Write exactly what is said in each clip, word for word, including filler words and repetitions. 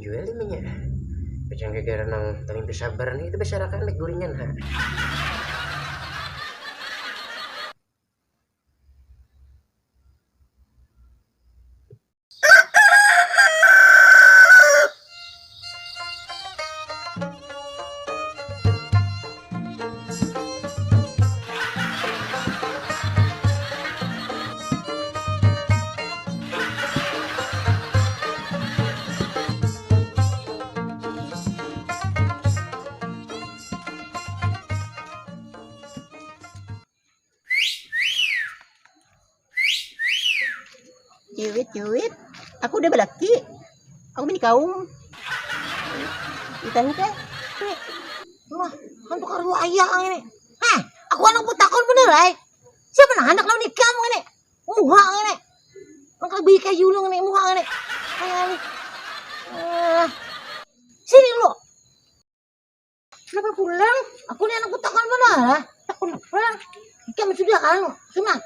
Jual ini nya. Pecang gegara nang talimpi sabar nih itu berserakan dek guringan ha. Ciwit, ciwit. Aku udah balaki. Aku bini kaum. Ditanya teh. Wah, kan tukar lu ayah kang ini. Hah, aku anak putakon bener ay. Siapa nah anak lawan ikam ini? Muha ini. Maka beli kayu lu ini muha ini. Kayak ini. Eh, sini lu. Kenapa pulang? Aku ni anak takon mana lah? Takon apa? Ikam sudah kan? Cuma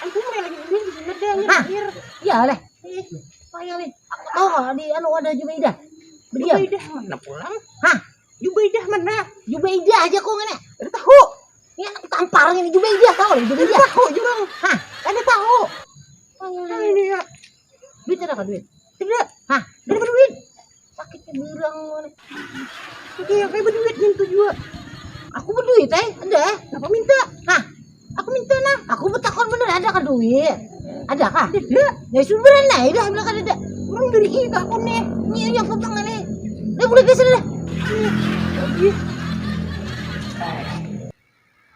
aku mulai lagi dulu di sini deh. Hah? Iya lah. Payah nih. Aku tahu kalau di anu ada Jubaidah. Berdiam. Jubaidah mana pulang? Hah? Jubaidah mana? Jubaidah aja kok ngene. Ada tahu. Ini anak tampar ini Jubaidah tahu lah Jubaidah. Ada tahu jurang. Hah? Ada tahu. Payah ini ya. Duit ada kah duit? Tidak. Hah? Tidak ada duit. Sakitnya bilang mana? Oke, yang kayak berduit minta juga. Aku berduit eh, ada eh. Kenapa minta? Hah? Aku minta nah. Aku bertakon bener ada kah duit? Ada kah? Tidak. Ya sudah nah, dah bilang kan ada. Orang dari kita aku nih. Ini yang pegang nih. Dah mulai biasa dah. Iya.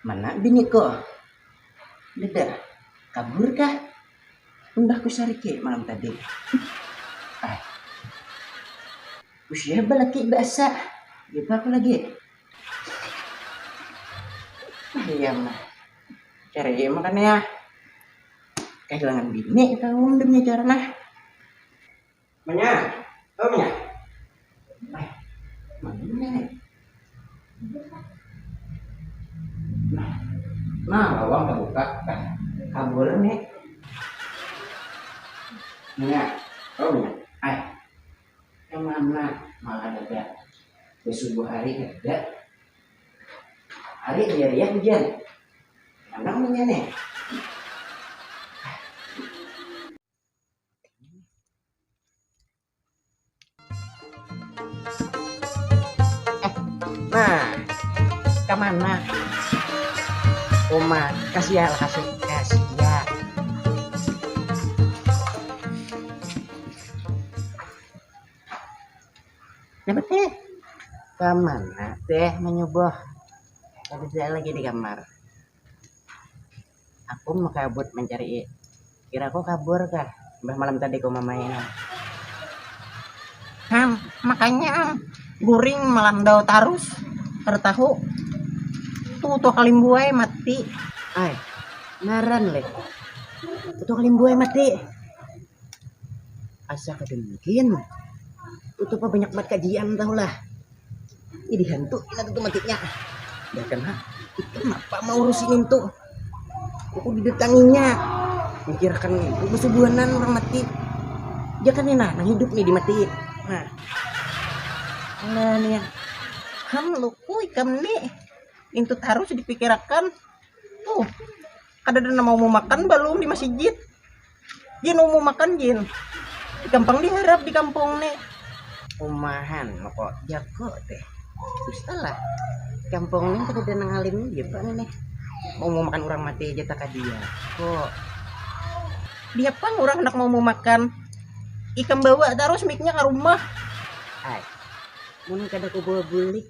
Mana bini ko? Dada, kabur kah? Umbah ku sariki malam tadi. Ah. Usia balaki baasa. Lupa aku lagi. Ah, iya mah. Cari iya makan ya. Kehilangan bini kita umum demi cara nah. Manya, oh manya. Eh, mana ni? Nah, nah, lawang terbuka. Eh, kabur ni. Manya, oh manya. Eh, kemana malah ada? Subuh hari ada. Hari dia riak hujan. Mana manya ni? Nah, kemana? Uma, kasih ya, kasih, kasih ya. Dapat teh? Kemana teh menyubuh? Ada lagi di kamar. Aku makabut mencari. Kira aku kabur kah? Mbah malam tadi ku mamainan. Ham, makanya am, guring malam dau tarus. Kada tahu. Tuh tuh kalimbuai mati. Ai, ngaran leh. Tuh tuh kalimbuai mati. Asa kada mungkin. Itu apa banyak banget kajian tahu lah. Jadi hantu ini tuh matinya. Bahkan ha, itu kenapa mau urusin itu? Aku didatanginya. Mikirkan itu kesubuhanan orang mati. Dia kan ini nah, nang hidup nih dimati. Nah. Nah nih ya. Ham luku ikam nih. Itu harus dipikirakan. Tuh, kada ada mau makan belum di masjid. Jin umum makan jin. Gampang diharap di kampung ni. Umahan kok jago teh. Salah. Kampung ni kada ada nang alim juga ni nih. Mau makan orang mati aja tak dia. Kok dia pang orang hendak mau makan. Ikam bawa terus miknya ke rumah. Ai, mun kada ku bawa bulik,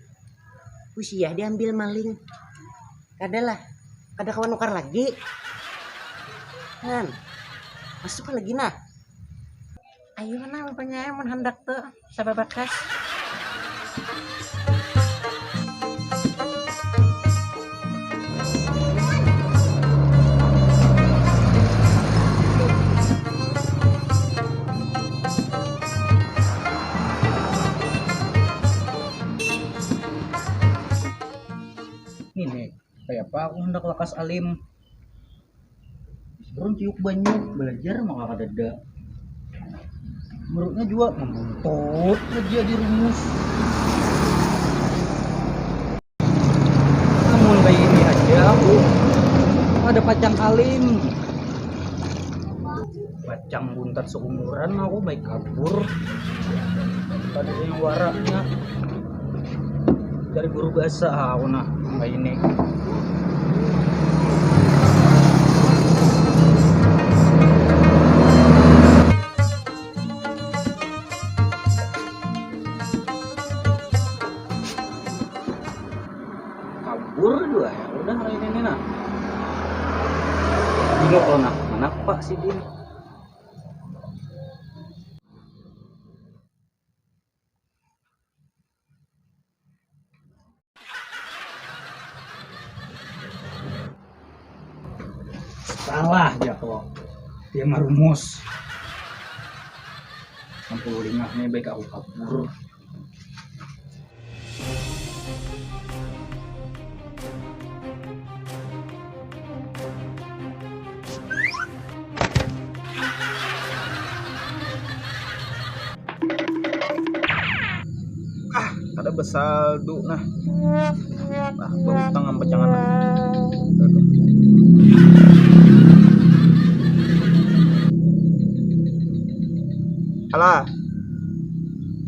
usiah diambil maling. Kada lah, kada kawa nukar lagi. Han, masuk lagi nah. Ayo nah, rupanya mun handak tu sababakas. Ini kaya apa aku hendak lakas alim. Burung ciuk banyu belajar maka kadada. Buruknya juga membuntut aja di rumus. Namun kayak ini aja aku ada pacang alim. Pacang buntat seumuran aku baik kabur. Pada yang waranya dari guru bahasa aku nah kayak ini. Kabur dua ya udah hari ini nah. Gila kalau nah kenapa sih dia? Salah ya kok dia marumus. Sampai lima nih baik aku kabur. Ah, kada besaldo nah. Nah, berutang apa jangan lah. Alah.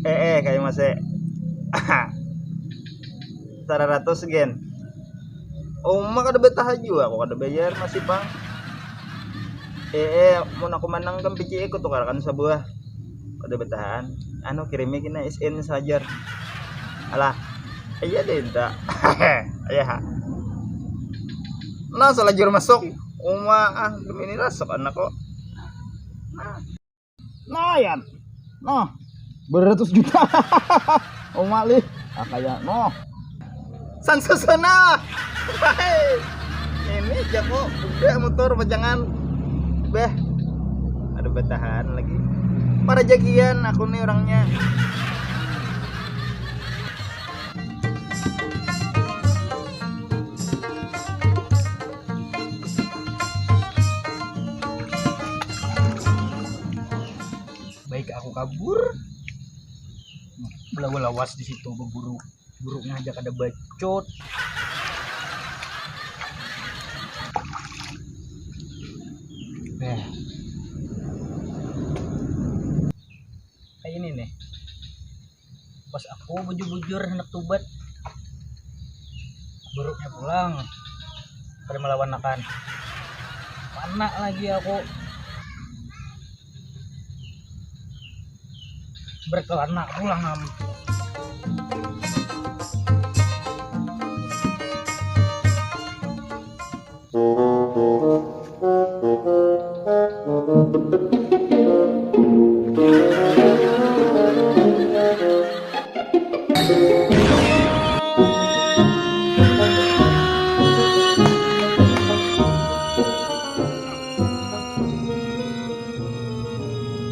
Eh, eh, kayak masih. Tara ratus gen. Uma kada betah jua aku kada bayar masih pang. Eh, eh, mun aku manang kan P C I ku tukarakan sabuah. Kada betahan. Anu kirimi kena S N sajar. Alah. Iya deh inta. Iya ha. Nah, salah jur masuk. Uma ah demi ini rasuk anak kok. Nah. Nah, Yan. Nah, beratus juta. Uma lih. Ah, kayak noh. Sansusuna. Ini jago udah motor pajangan. Beh. Ada bertahan lagi. Para jagian aku nih orangnya. Baik aku kabur. Belawa lawas di situ berburu. Buruknya aja kada bacut. Eh. Kayak ini nih. Pas aku bujur-bujur hendak tubat. Buruknya pulang. Pada melawan akan. Mana lagi aku. Berkelana pulang am.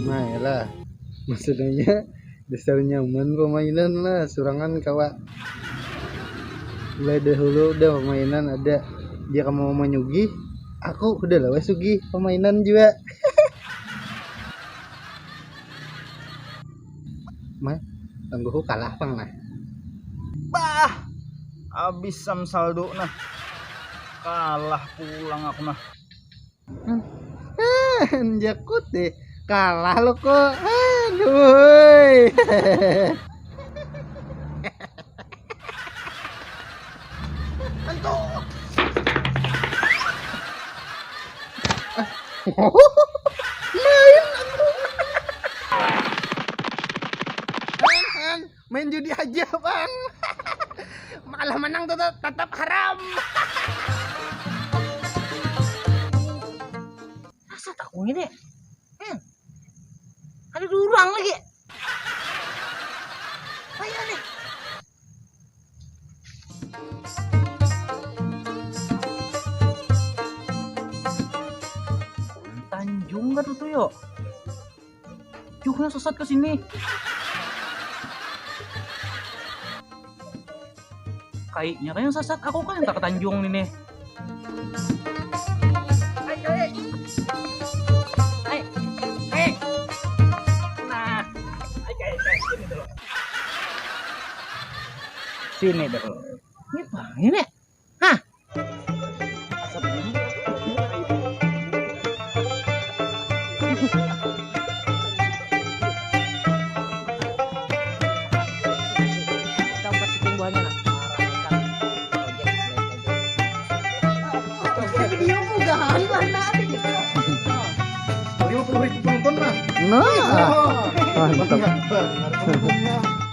Nah, lah. Maksudnya dasar nyaman pemainan lah, surangan kawa. Mulai dahulu udah pemainan ada dia kamu mau menyugih, aku udah lah wes sugih pemainan juga. Mah, tungguku kalah pang nah. Bah, habis sam saldo nah. Kalah pulang aku nah. Anjakut deh. Kalah lo kok. Aduh. Antuk. Main aku. Main, main. Main judi aja bang. Makalah menang tetap, tetap haram. Rasa takung ini. Hmm. Ada dua orang lagi. Ayo nih. Tanjung kan tuh yuk. Juknya sesat ke sini. Kayaknya kayak sesat aku kan tak ketanjung ini. Hai, hai. Hai. Hai. Nah. Ini dulu. Ini bang, ini. Hah? Gambar kucing buahnya nah. Video bugahan mana ada gitu. Lima puluh ribu penonton lah. Nah. Oh. Mantap. Mantap.